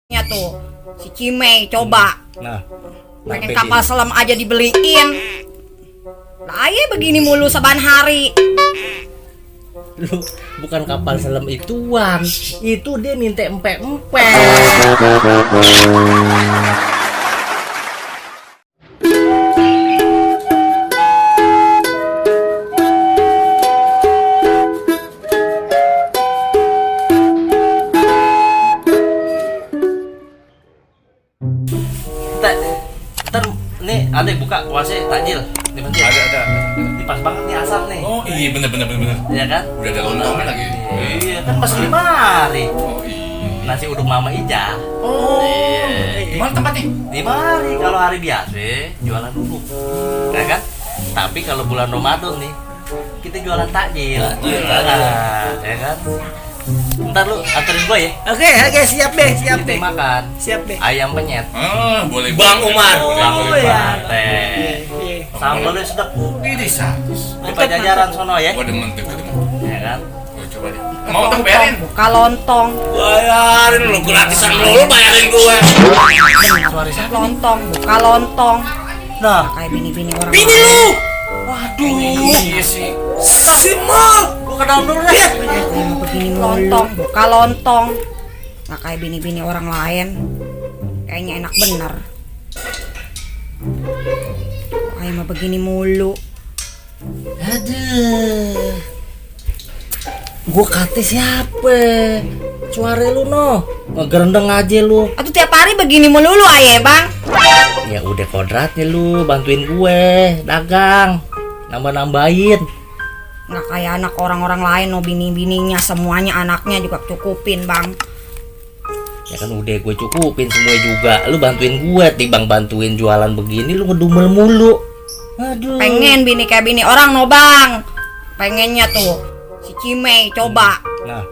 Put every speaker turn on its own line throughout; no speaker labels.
Ya tuh, si Cimei coba.
Nah,
Pengen kapal selam aja dibeliin. Lah aye begini mulu saban hari.
lu bukan kapal selam ituan, itu dia minta empek-empek. Ntar nih adek buka puasa takjil nih bentar.
Ada.
Ini pas banget nih asar nih.
Oh iya bener.
Iya kan?
Udah ada lontongnya lagi.
Iya kan masih 5 hari.
Oh iya.
Nasi uduk Mama Ija.
Oh.
Iya.
Gimana tempatnya?
5 hari kalau hari biasa jualan uduk. Ya kan? Tapi kalau bulan Ramadan nih kita jualan takjil. Ya kan? Ntar lu anterin gue ya.
Oke, siap deh,
Kita makan
siap deh.
ayam penyet.
Boleh.
Bang Umar. Bang
Oh,
Umar.
iya.
Teh. Sambalnya sedap.
Ini sadis.
Di Pajajaran sono ya.
Gua demen tuh.
Ya kan?
Gua coba deh. Mau tak bayarin?
Buka lontong.
Bayarin lu gratisan lu bayarin gue.
Suara siapa?
Lontong, buka lontong.
Nah,
Kayak bini-bini orang.
Bini lu.
waduh.
Iya sih.
Simal. Gua ke dalam dulu deh.
Kayak mau begini lontong, buka lontong. Nggak kayak bini-bini orang lain. Kayaknya enak bener. Kayak mau begini mulu.
Aduh. Gua kata siapa? Suara lu no. Ngegerendeng aja lu.
Aduh tiap hari begini mulu lu aye bang.
Ya udah kodratnya lu bantuin gue dagang. Nambah-nambahin.
Nggak kayak anak orang-orang lain no bini-bininya semuanya anaknya juga cukupin bang.
Ya kan udah gue cukupin semua juga. Lu bantuin gue timbang bantuin jualan begini lu ngedumel mulu. Aduh.
Pengen bini kayak bini orang no bang. Pengennya tuh si Cimei coba.
Nah,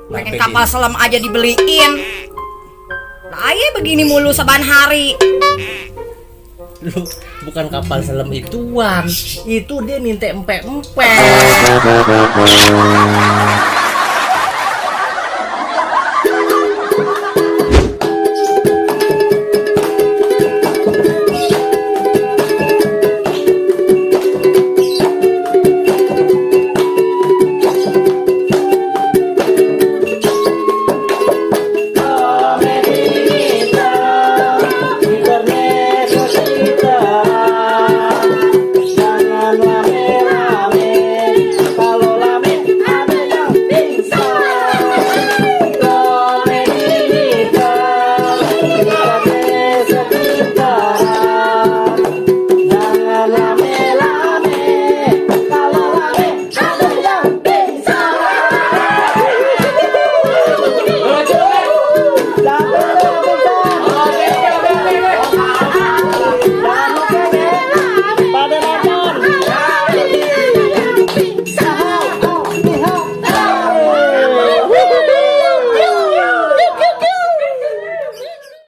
Pengen kapal selam aja dibeliin. Lah aye begini mulu saban hari.
lu bukan kapal selam ituan, itu dia minta empek-empek.